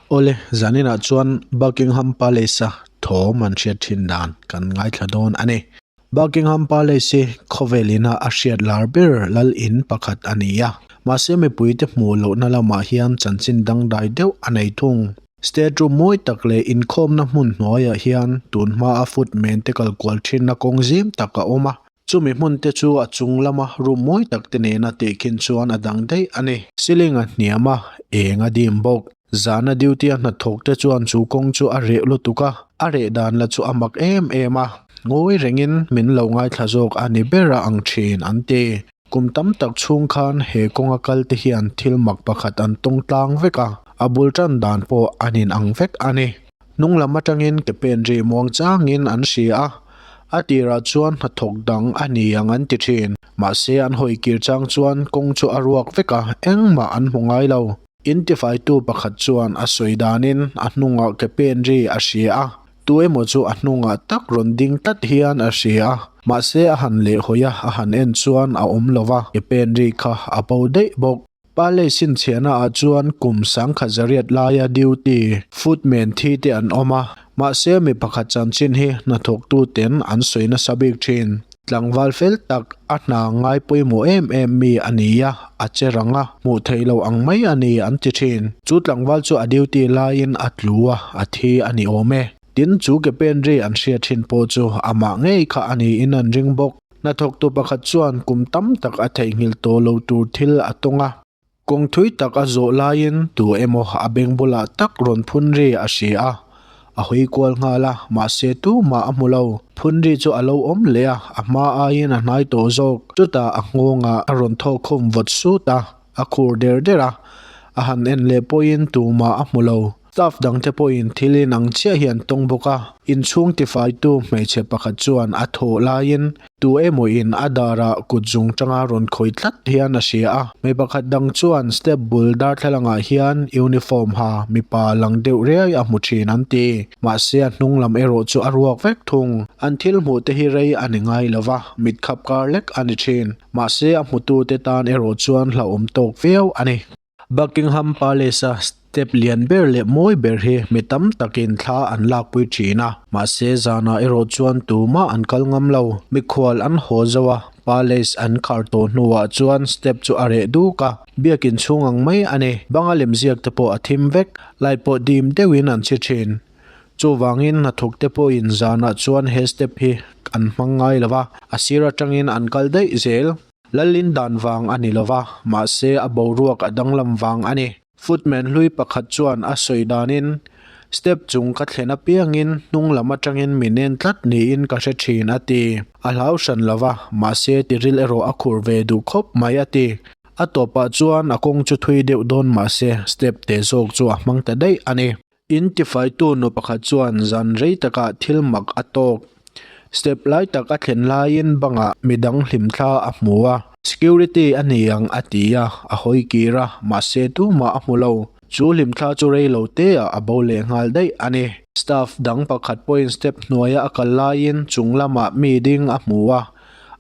Awle, zaninah chuan Buckingham Palace-a thawm an hriat thin dan kan ngaithla dawn a ni. Buckingham Palace hi khawvel ina a hriat lar ber lal in pakhat a ni a, mahse mipuite hmuh lohna lamah hian chanchin dangdai deuh a nei thung. State room mawi tak leh inkhawmna hmun hnuaiah hian tun hmaa footman te kal kual thinna kawng zim tak a awm a, chumi hmun te chu a chung lama room mawi tak te nena tehkhin chuan a dang daih a ni. Ceiling a hniam a, eng a dim bawk. Zana duty a hnathawk te chuan chu kawng chu a reh lutuk a, a reh dan la chu a mak em em a, ngawi rengin min lo ngaithla zawk a ni ber a ang thin an ti. Kum tam tak chhung khan he kawnga kal te hian thil mak pakhat an tawng tlang vek a, a bul tan dan pawh an in ang vek a ni. Hnung lam atangin ke pen ri muang changin an hria a, a tirah chuan hnathawk dang a ni ang an ti thin. Mahse an hawi kir chang chuan kawng chu a ruak vek a, engmah an hmu ngai lo. Intifaitu pakhat chuan a sawi danin a hnungah ke pen ri a hria a, tu emaw chu a hnungah tak rawn ding tlat hian a hria a, mahse a han lehhawi a, a han en chuan a awm lo va, ke pen ri kha a bo daih bawk. Palace inchhiahna ah chuan kum sangkhat zariat laia duty footman thi te an awm a, mahse mi pakhat chanchin hi hnathawktu ten an sawi nasa bik thin. Tlangval fel tak, a hna ngai pawimawh em em mi a ni a, a che rang a, hmuh theih loh ang mai a ni an ti thin. Chu tlangval chu a duty laiin a tlu a, a thi a ni awm e. Tin, chu ke pen ri an hriat thin pawh chu amah ngei kha a niin an ring bawk. Hnathawktu pakhat chuan kum tam tak a theihnghilh tawh lo tur thil a tawng a. Kawng thui tak a zawh laiin tu emaw a beng bulah tak rawn phun ri a hria a, a hawi kual nghal a, mahse tumah a hmu lo. Phun ri chu a lo awm leh a, a hma aiin a hnai tawh zawk. Chutah a nghawngah a rawn thawk khum vawt sut a, a khur der der a, a han en leh pawhin tumah a hmu lo. Staff dangte pawhin thil in ang chiah hi an tawng bawk a, inchhung tifaitu hmeichhe pakhat chuan a thawh laiin tu emaw in a darah kut zung tanga rawn khawih tlat hian a hria a. Hmei pakhat dang chuan step bul darthlalangah hian uniform ha mipa lang deuh riai a hmu thin an ti. Mahse a hnung lam erawh chu a ruak vek thung. An thil hmuh te hi rei a ni ngai lo va, mit khap kar lek a ni thin. Mahse a hmutute tan erawh chuan hlauhawm tawk viau a ni. Buckingham Palace-a step lian ber leh mawi ber hi mi tam takin thla an lakpui thin a, mahse zanah erawh chuan tumah an kal ngam lo. Mikhual an haw zo a, Palace an khar tawh hnuah chuan step chu a reh duk a, biakin chhung ang mai a ni. Banga lemziak te pawh a thim vek, light pawh dim deuhin an chhi thin. Chuvangin hnathawk te pawhin zanah chuan he step hi an hmang ngai lo va, a sir atangin an kal daih zel. Lalin dan vang a ni lova, mahse a boruak a danglam vang a ni. Footman hlui pakhat chuan a sawi danin, Step chung ka thlen apiangin hnung lam atangin min en tlat niin ka hre thin a ti. A hlau hran lova, mahse tiril erawh a khur ve duh khawp mai a ti. A tawpah chuan a kawng chu thui deuh dawn mahse step te zawk chu a hmang ta daih a ni. In tifaitu nu pakhat chuan zan rei takah thil mak a tawk. Step lai tak a thlen laiin bangah midang hlimthla a hmu a, security a ni ang a ti a, a hawi kir a, mahse tumah a hmu lo. Chu hlimthla chu rei lo te ah a bo leh nghal daih a ni. Staff dang pakhat pawhin step hnuaia a kal laiin chung lamah mi ding a hmu a,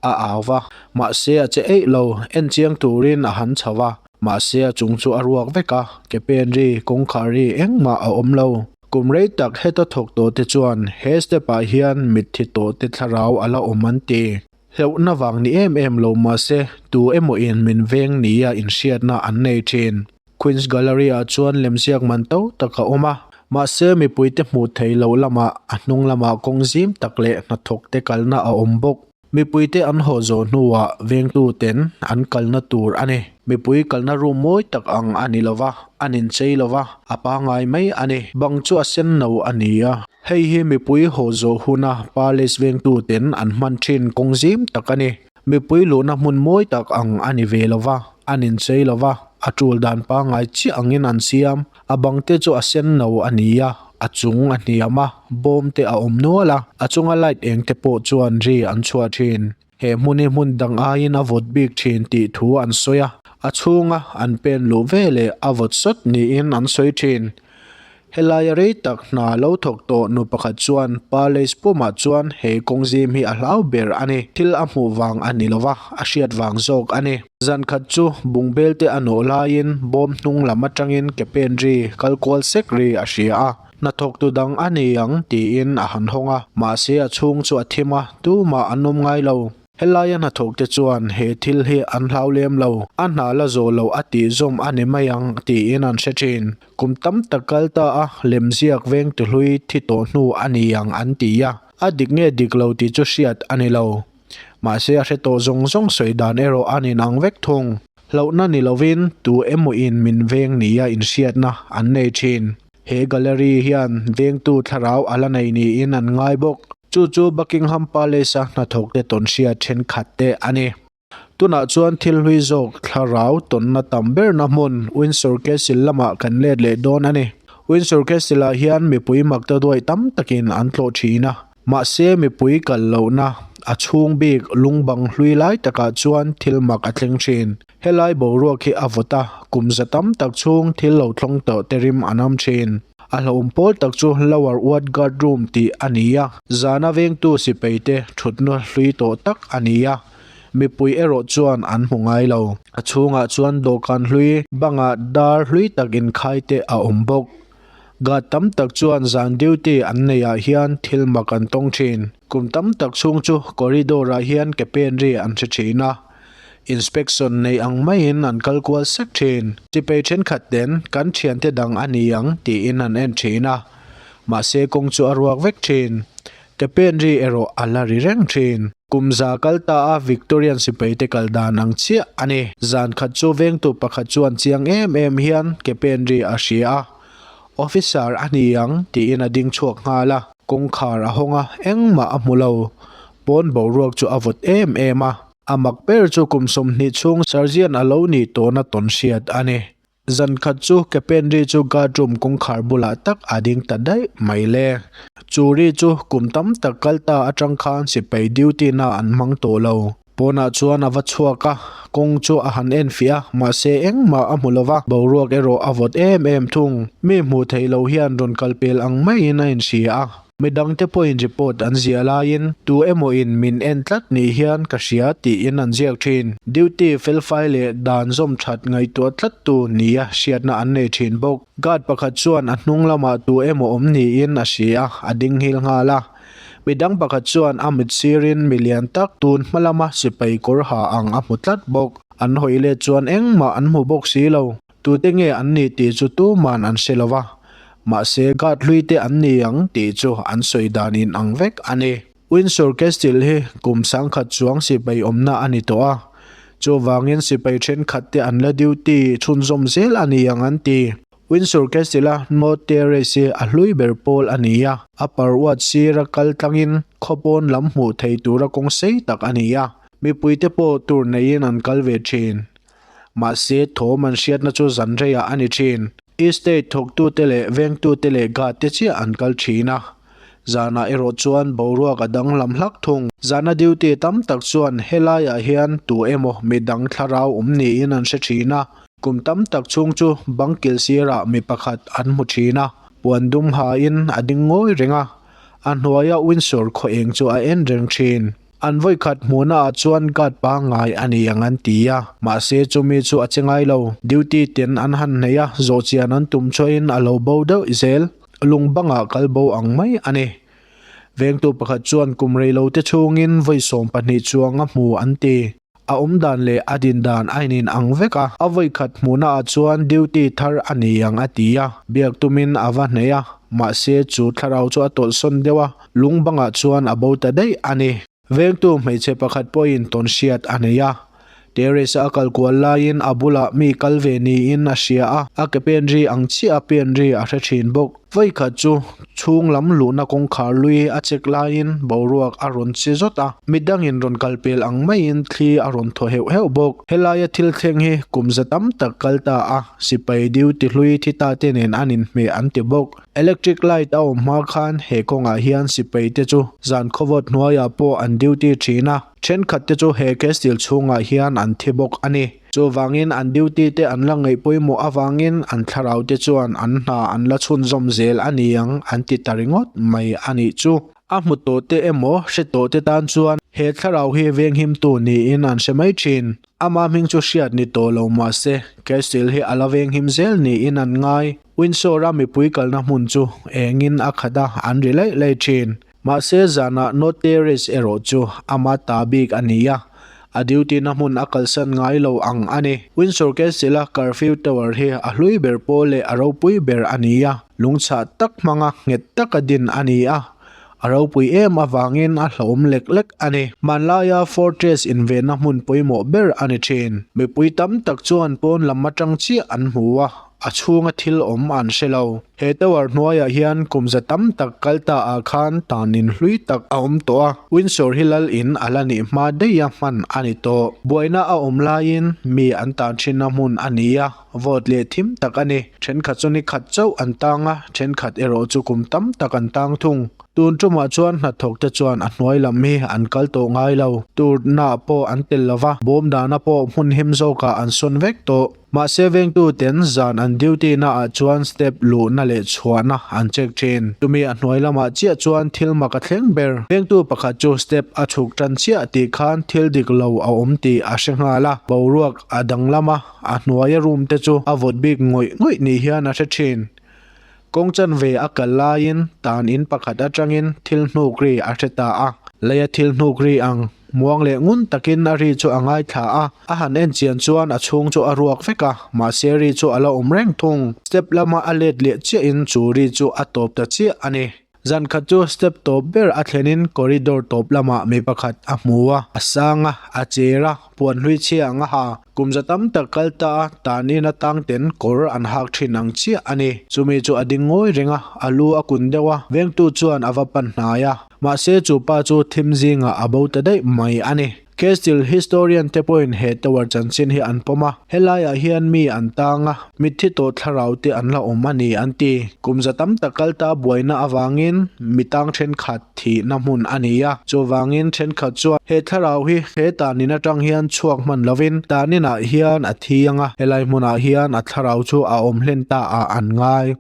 a au va, mahse a che eih lo, enchiang turin a han chho a. Mahse a chung chu a ruak vek a, ke pen ri, kawngkhar ri engmah a awm lo. Kum rei tak heta thawk tawh te chuan he step ah hian mitthi tawh te thlarau a la awm an ti. Hlauhna vang ni em em lo mahse tu emaw in min veng nia inhriatna an nei thin. Queen's Gallery ah chuan lemziak man to tak a awm a, mahse mipui te hmuh theih loh lamah a hnung lamah kawng zim tak leh hnathawk te kalna a awm bawk. Mipuite an haw zawh hnuah vengtuten an kalna tur a ni. Mipui kalna room mawi tak ang a ni lova, an inchei lova, a pangngai mai a ni. Bang chu a sen no a ni a. Hei hi mipui haw zawh huna palace vengtuten an hman thin kawng zim tak a ni. Mipui luhna hmun mawi tak ang a ni ve lova, an inchei lova, a tul dan pangngai chiah angin an siam. A bang te chu a sen no a ni a, a chung a hniam a, bawm te a awm nual a, a chunga light eng te pawh chuan ri an chhuah thin. He hmun hi hmun dang aiin a vawt bik thin tih thu an sawi a, a chhunga an pen luh veleh a vawt sawt niin an sawi thin. Helaia rei tak hna lo thawk tawh nu pakhat chuan Palace pumah chuan he kawng zim hi a hlau ber a ni. Thil a hmuh vang a ni lova, a hriat vang zawk a ni. Zan khat chu bungbel te a nawh laiin bawm hnung lam atangin ke pen ri kal kual sek ri a hria a. Hnathawktu dang a ni ang tiin a han hawng a, mahse a chhung chu a thim a, tumah an awm ngai lo. Helaia hnathawkte chuan he thil hi an hlau lem lo, a hna la zawh loh a tih zawm a ni mai ang tiin an hre thin. Kum tam tak kal ta a, lemziak veng tuhlui thi tawh hnu a ni ang an ti a, a dik nge dik lo tih chu hriat a ni lo. Mahse a hre tawh zawng zawng sawi dan erawh a ninang vek thung. Hlauhna ni lovin tu emawin min veng nia inhriatna an nei thin. He gallery hian vengtu thlarau a la nei niin an ngai bawk. Chu chu Buckingham Palace-a hnathawkte tawnhriat thenkhat te a ni. Tunah chuan thil hlui zawk thlarau tawnna tam berna hmun Windsor Castle lamah kan let leh dawn a ni. Windsor Castle-ah hian mipui makta duai tam takin an tlawh thin a. Mahse mipui kal lohna a chhung bik lungbang hlui lai takah chuan thil mak a thleng thin. Helai boruak hi a vawt a, kum za tam tak chhung thil lo thlawng tawh te rim an awm thin. A hlauhawm pawl tak chu Lower Ward Guard Room tih a ni a, zana vengtu sipai te thutna hlui tawh tak a ni a, mipui erawh chuan an hmu ngai lo. A chhungah chuan dawhkan hlui bangah dar hlui tak inkhai te a awm bawk. Guard tam tak chuan zan duty an neihah hian thil mak an tawng thin. Kum tam tak chhung chu corridor ah hian ke pen ri an hre thin a. Inspection nei ang maiin an kal kual sek thin. Sipei thenkhat ten kan thiante dang a ni ang tiin an en thin a, mahse kawng chu a ruak vek thin. Ke pen ri erawh a la ri reng thin. Kum za kal ta a Victorian sipei te kal dan ang chiah a ni. Zan khat chu vengtu pakhat chuan chiang em em hian ke pen ri a hria a, Officer a ni ang tiin a ding chhuak nghal a. Kawngkhar a hawng a, engmah a hmu lo. Pawn boruak chu a vawt em em a. A mak ber chu kum 20 chhung Sergeant a lo nih tawhna tawn hriat a ni. Zan khat chu Kepenri chu guard room kawngkhar bulah tak a ding ta daih mai le. Chu ri chu kum tam tak kal ta atang khan sipai duty na an hmang tawh lo. Pawnah chuan a va chhuak a, kawng chu a han en fiah a, mahse engmah a hmu lo va, boruak erawh a vawt em em thung. Mi hmuh theih loh hian rawn kal pel ang maiin a inhria a. Midangte pawhin report an ziah laiin tu emawin min en tlat ni hian ka hria tiin an ziak thin. Duty felfai leh dan zawm that ngaihtuah tlattu nia hriatna an nei thin bawk. Guard pakhat chuan a hnung lamah tu emaw awm niin a hria a, a ding nghil nghal a. Midang pakhat chuan a mit sirin mi lian tak tun hma lama sipai kawr ha ang a hmu tlat bawk. An hawi let chuan engmah an hmu bawk si lo. Tute nge an nih tih chu tuman an hre lo va, mahse guard hlui te an ni ang tih chu an sawi dan in ang vek a ni. Windsor Castle hi kum sangkhat chuang sipai awmna a ni tawh a, chuvangin sipai thenkhat te an la duty chhunzawm zel a ni ang an ti. Windsor Castle a North Terrace hi a hlui ber pawl a ni a, Upper Ward sira kal tlangin khawpawn lam hmuh thei tura kawng sei tak a ni a, mipuite pawh tur neiin an kal ve thin. Mahse, thawm an hriatna chu zan reiah a ni thin. Estate thawktute leh vengtute leh guard te chiah an kal thin a. Zanah erawh chuan boruak a danglam hlak thung. Zana duty tam tak chuan helaiah hian tu emaw midang thlarau awm niin an hre thin a. Kum tam tak chhung chu bang kil sirah mi pakhat an hmu thin a. Puan dum hain a ding ngawi reng a. A hnuaia Windsor khaw eng chu a en reng thin. An vawikhat hmuhna ah chuan guard pangngai a ni ang an ti a, mahse chumi chu a che ngai lo. Duty ten an han hneih a, zawhchian an tum chuain a lo bo deuh zel. Lung bangah kal bo ang mai a ni. Vengtu pakhat chuan kum rei lo te chhungin vawi 12 chuang a hmu an ti. A awm dan leh a din dan a inin ang vek a, a vawikhat hmuhna ah chuan duty thar a ni ang a ti a, biak tumin a va hneih a, mahse chu thlarau chu a tawlhsawn deuh a. Lung bangah chuan a bo ta daih a ni. Vengtu hmeichhe pakhat pawhin tawn hriat a nei a. Terrace-a a kal kual laiin a bulah mi kal ve niin a hria a, a ke pen ri ang chiah a pen ri a hre thin bawk. Vawikhat chu chhung lam luhna kawngkhar lui a check laiin boruak a rawn che zawt a, midangin rawn kal pel ang maiin thli a rawn thaw heuh heuh bawk. Helaia thil thleng hi kum za tam tak kal ta a, sipai duty hlui thi ta te nen an inhmeh an ti bawk. Electric light a awm hma khan he kawngah hian sipai te chu zan khawvawt hnuaiah pawh an duty thin a, thenkhat te chu he castle chhungah hian an thi bawk a ni. Chuvangin an duty te an la ngaih pawimawh avangin an thlarau te chuan an hna an la chhunzawm zel a ni ang an ti ta ringawt mai a nih chu. A hmu tawh te emaw hre tawh te tan chuan he thlarau hi venghimtu niin an hre mai thin. Ama hming chu hriat ni tawh lo mahse Castle hi a la venghim zel niin an ngai. Windsor-a mipui kalna hmun chu engin a khat a, an ri laih laih thin. Mahse zanah North Terrace erawh chu ama ta bik a ni a, a duty na hmun a kalsan ngai lo ang a ni. Windsor Castle-a Curfew Tower hi a hlui ber pawl leh a ropui ber a ni a, lungchhah tak hmanga nghet taka din a ni a, a ropui em avangin a hlauhawm lek lek a ni. Hmanlaia Fortress invenna hmun pawimawh ber a ni thin. Mipui tam tak chuan pawn lam atang chiah an hmu a, a chhunga thil awm an hre lo. He tower hnuaiah hian kum za tam tak kal ta ah khan tan in hlui tak a awm tawh a, Windsor hi lal in a la nih hma daih a hman a ni tawh. Buaina a awm laiin mi an tan thinna hmun a ni a, vote leh thim tak a ni. Thenkhat chu ni khat chauh an tang a, thenkhat erawh chu kum tam tak an tang thung. Tun tumah chuan hnathawk te chuan a hnuai lam hi an kal tawh ngai lo. Turna pawh an tel lo va, bawm dana pawh hmun him zawkah an sawn vek tawh. Mahse vengtu ten zan an duty na ah chuan step luhna leh chhuahna an check thin. Chumi a hnuai lamah chiah chuan thil mak a thleng ber. Vengtu pakhat chu step a chhuk tan chiah tih khan thil dik lo a awm tih a hre nghal a, boruak a danglam a, a hnuaia room te chu a vawt bik ngawih ngawih ni hian a hre thin. Kawng chanve a kal laiin tan in pakhat atangin thil hnuk ri a hre ta a. Leia thil hnuk ri ang muang leh ngun takin a ri chu a ngaithla a, a han en chian chuan a chhung chu a ruak vek a, mahse ri chu a la awm reng thung. Step lama a let leh chiahin chu ri chu a tawp ta chiah a ni. Zan khat chu step tawp ber a thlenin corridor tawp lamah mi pakhat a hmu a, a sang a, a cher a, puan hlui chhia ang a ha. Kum za tam tak kal ta a, tan in atang ten kawr an hak thin ang chiah a ni. Chumi chu a ding ngawi reng a, a lu a kun deuh a, vengtu chuan a va pan hnai a. Mahse chu pa chu thim zingah a bo ta daih mai a ni. Castle historian te pawhin he tower chanchin hi an pawm a, helaiah hian mi an tang a, mitthi tawh thlarau te an la awm a ni an ti. Kum za tam tak kal ta buaina avangin mi tang thenkhat thihna hmun a ni a, chuvangin thenkhat chuan he thlarau hi he tanin atang hian chhuak hman lovin taninah hian a thi ang a, helai hmunah hian a thlarau chu a awm hlen ta ah an ngai.